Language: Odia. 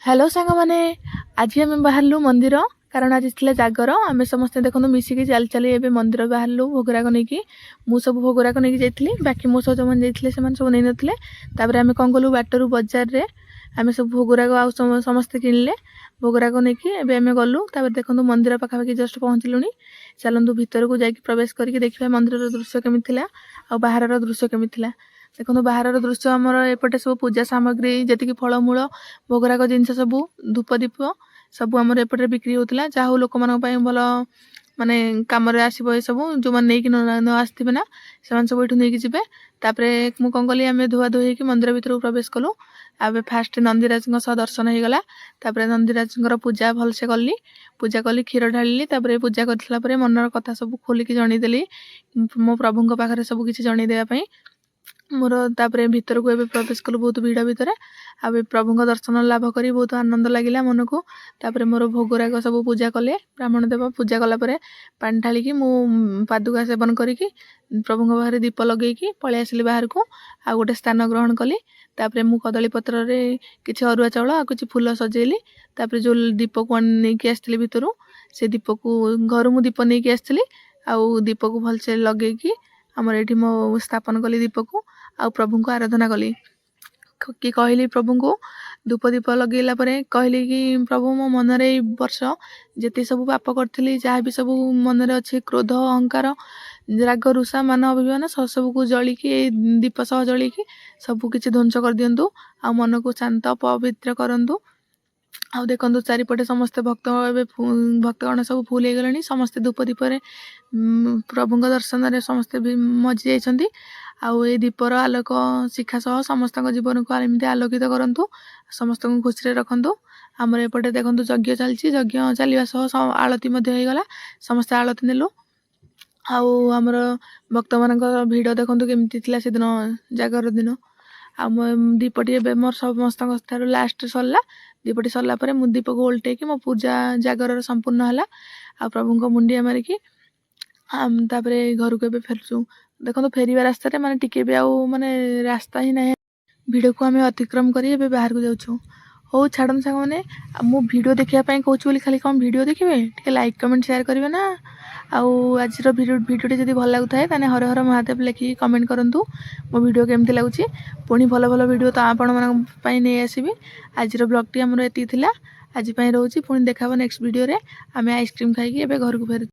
ହ୍ୟାଲୋ ସାଙ୍ଗମାନେ, ଆଜି ଆମେ ବାହାରିଲୁ ମନ୍ଦିର, କାରଣ ଆଜି ଥିଲା ଜାଗର। ଆମେ ସମସ୍ତେ ଦେଖନ୍ତୁ ମିଶିକି ଚାଲି ଚାଲି ଏବେ ମନ୍ଦିର ବାହାରିଲୁ ଭୋଗରାଗ ନେଇକି। ମୁଁ ସବୁ ଭୋଗରାଗ ନେଇକି ଯାଇଥିଲି, ବାକି ମୋ ସହ ଯେଉଁମାନେ ଯାଇଥିଲେ ସେମାନେ ସବୁ ନେଇନଥିଲେ। ତାପରେ ଆମେ କ'ଣ କଲୁ, ବାଟରୁ ବଜାରରେ ଆମେ ସବୁ ଭୋଗରାଗ ଆଉ ସମସ୍ତେ କିଣିଲେ। ଭୋଗରାଗ ନେଇକି ଏବେ ଆମେ ଗଲୁ। ତାପରେ ଦେଖନ୍ତୁ, ମନ୍ଦିର ପାଖାପାଖି ଜଷ୍ଟ ପହଞ୍ଚିଲୁଣି। ଚାଲନ୍ତୁ, ଭିତରକୁ ଯାଇକି ପ୍ରବେଶ କରିକି ଦେଖିବା ମନ୍ଦିରର ଦୃଶ୍ୟ କେମିତି ଥିଲା ଆଉ ବାହାରର ଦୃଶ୍ୟ କେମିତି ଥିଲା। ଦେଖନ୍ତୁ ବାହାରର ଦୃଶ୍ୟ। ଆମର ଏପଟେ ସବୁ ପୂଜା ସାମଗ୍ରୀ ଯେତିକି ଫଳମୂଳ, ଭୋଗରାଗ ଜିନିଷ ସବୁ, ଧୂପ ଦୀପ ସବୁ ଆମର ଏପଟରେ ବିକ୍ରି ହେଉଥିଲା। ଯାହା ହଉ, ଲୋକମାନଙ୍କ ପାଇଁ ଭଲ ମାନେ କାମରେ ଆସିବ ଏସବୁ। ଯେଉଁମାନେ ନେଇକି ନ ଆସିଥିବେ ନା, ସେମାନେ ସବୁ ଏଠୁ ନେଇକି ଯିବେ। ତାପରେ ମୁଁ କ'ଣ କଲି, ଆମେ ଧୁଆ ଧୁଇ ହେଇକି ମନ୍ଦିର ଭିତରକୁ ପ୍ରବେଶ କଲୁ। ଆଉ ଫାଷ୍ଟ ନନ୍ଦିରାଜଙ୍କ ସହ ଦର୍ଶନ ହେଇଗଲା। ତାପରେ ନନ୍ଦିରାଜଙ୍କର ପୂଜା ଭଲସେ କଲି, ପୂଜା କଲି, କ୍ଷୀର ଢାଳିଲି। ତାପରେ ପୂଜା କରିଥିଲା ପରେ ମନର କଥା ସବୁ ଖୋଲିକି ଜଣେଇଦେଲି ମୋ ପ୍ରଭୁଙ୍କ ପାଖରେ, ସବୁ କିଛି ଜଣେଇ ଦେବା ପାଇଁ ମୋର। ତାପରେ ଭିତରକୁ ଏବେ ପ୍ରବେଶ କଲୁ ବହୁତ ଭିଡ଼ ଭିତରେ। ଆଉ ଏ ପ୍ରଭୁଙ୍କ ଦର୍ଶନ ଲାଭ କରି ବହୁତ ଆନନ୍ଦ ଲାଗିଲା ମନକୁ। ତାପରେ ମୋର ଭୋଗରାଗ ସବୁ ପୂଜା କଲେ ବ୍ରାହ୍ମଣ ଦେବ। ପୂଜା କଲା ପରେ ପାଣି ଢାଳିକି ମୁଁ ପାଦୁକା ସେବନ କରିକି, ପ୍ରଭୁଙ୍କ ପାଖରେ ଦୀପ ଲଗେଇକି ପଳେଇ ଆସିଲି ବାହାରକୁ ଆଉ ଗୋଟେ ସ୍ଥାନ ଗ୍ରହଣ କଲି। ତାପରେ ମୁଁ କଦଳୀ ପତ୍ରରେ କିଛି ଅରୁଆ ଚାଉଳ ଆଉ କିଛି ଫୁଲ ସଜେଇଲି। ତାପରେ ଯେଉଁ ଦୀପକୁ ନେଇକି ଆସିଥିଲି ଭିତରୁ, ସେ ଦୀପକୁ, ଘରୁ ମୁଁ ଦୀପ ନେଇକି ଆସିଥିଲି, ଆଉ ଦୀପକୁ ଭଲସେ ଲଗେଇକି ଆମର ଏଇଠି ମୁଁ ସ୍ଥାପନ କଲି ଦୀପକୁ ଆଉ ପ୍ରଭୁଙ୍କୁ ଆରାଧନା କଲି କି କହିଲି ପ୍ରଭୁଙ୍କୁ, ଧୂପ ଦୀପ ଲଗେଇଲା ପରେ କହିଲି କି ପ୍ରଭୁ, ମୋ ମନରେ ଏଇ ବର୍ଷ ଯେତେ ସବୁ ପାପ କରିଥିଲି, ଯାହା ବି ସବୁ ମନରେ ଅଛି, କ୍ରୋଧ, ଅହଙ୍କାର, ରାଗ, ରୁଷା, ମାନ, ଅଭିମାନ ସବୁକୁ ଜଳିକି, ଏଇ ଦୀପ ସହ ଜଳିକି ସବୁ କିଛି ଧ୍ୱଂସ କରିଦିଅନ୍ତୁ ଆଉ ମନକୁ ଶାନ୍ତ ପବିତ୍ର କରନ୍ତୁ। ଆଉ ଦେଖନ୍ତୁ, ଚାରିପଟେ ସମସ୍ତେ ଭକ୍ତ, ଏବେ ଭକ୍ତଗଣ ସବୁ ଫୁଲ୍ ହେଇଗଲେଣି। ସମସ୍ତେ ଧୂପ ଦୀପରେ ପ୍ରଭୁଙ୍କ ଦର୍ଶନରେ ସମସ୍ତେ ବି ମଜି ଯାଇଛନ୍ତି। ଆଉ ଏଇ ଦୀପର ଆଲୋକ ଶିଖା ସହ ସମସ୍ତଙ୍କ ଜୀବନକୁ ଏମିତି ଆଲୋକିତ କରନ୍ତୁ, ସମସ୍ତଙ୍କୁ ଖୁସିରେ ରଖନ୍ତୁ। ଆମର ଏପଟେ ଦେଖନ୍ତୁ ଯଜ୍ଞ ଚାଲିଛି। ଯଜ୍ଞ ଚାଲିବା ସହ ଆଳତି ମଧ୍ୟ ହେଇଗଲା। ସମସ୍ତେ ଆଳତି ନେଲୁ। ଆଉ ଆମର ଭକ୍ତମାନଙ୍କର ଭିଡ଼ ଦେଖନ୍ତୁ କେମିତି ଥିଲା ସେଦିନ ଜାଗର ଦିନ। ଆଉ ମୋ ଦୀପଟି ଏବେ ମୋର ସମସ୍ତଙ୍କ ଠାରୁ ଲାଷ୍ଟ ସରିଲା। ଦୀପଟି ସରିଲା ପରେ ମୁଁ ଦୀପକୁ ଓଲଟେଇକି ମୋ ପୂଜା ଜାଗରର ସମ୍ପୂର୍ଣ୍ଣ ହେଲା। ଆଉ ପ୍ରଭୁଙ୍କ ମୁଣ୍ଡିଆ ମାରିକି ତାପରେ ଘରକୁ ଏବେ ଫେରୁଛୁ। ଦେଖନ୍ତୁ, ଫେରିବା ରାସ୍ତାରେ ମାନେ ଟିକେ ବି ଆଉ ମାନେ ରାସ୍ତା ହିଁ ନାହିଁ। ଭିଡ଼କୁ ଆମେ ଅତିକ୍ରମ କରି ଏବେ ବାହାରକୁ ଯାଉଛୁ। ହଉ ଛାଡ଼ନ୍ତୁ ସାଙ୍ଗମାନେ, ଆଉ ମୁଁ ଭିଡ଼ିଓ ଦେଖିବା ପାଇଁ କହୁଛି ବୋଲି ଖାଲି କ'ଣ ଭିଡ଼ିଓ ଦେଖିବେ? ଟିକେ ଲାଇକ୍, କମେଣ୍ଟ, ସେୟାର କରିବେ ନା। ଆଉ ଆଜିର ଭିଡ଼ିଓଟି ଯଦି ଭଲ ଲାଗୁଥାଏ, ତାହେଲେ ହର ହର ମହାଦେବ ଲେଖିକି କମେଣ୍ଟ କରନ୍ତୁ ମୋ ଭିଡ଼ିଓ କେମିତି ଲାଗୁଛି। ପୁଣି ଭଲ ଭଲ ଭିଡ଼ିଓ ତ ଆପଣମାନଙ୍କ ପାଇଁ ନେଇ ଆସିବି। ଆଜିର ବ୍ଲଗ୍ଟି ଆମର ଏତିକି ଥିଲା। ଆଜି ପାଇଁ ରହୁଛି। ପୁଣି ଦେଖା ହେବ ନେକ୍ସଟ ଭିଡ଼ିଓରେ। ଆମେ ଆଇସ୍କ୍ରିମ୍ ଖାଇକି ଏବେ ଘରକୁ ଫେରୁଛୁ।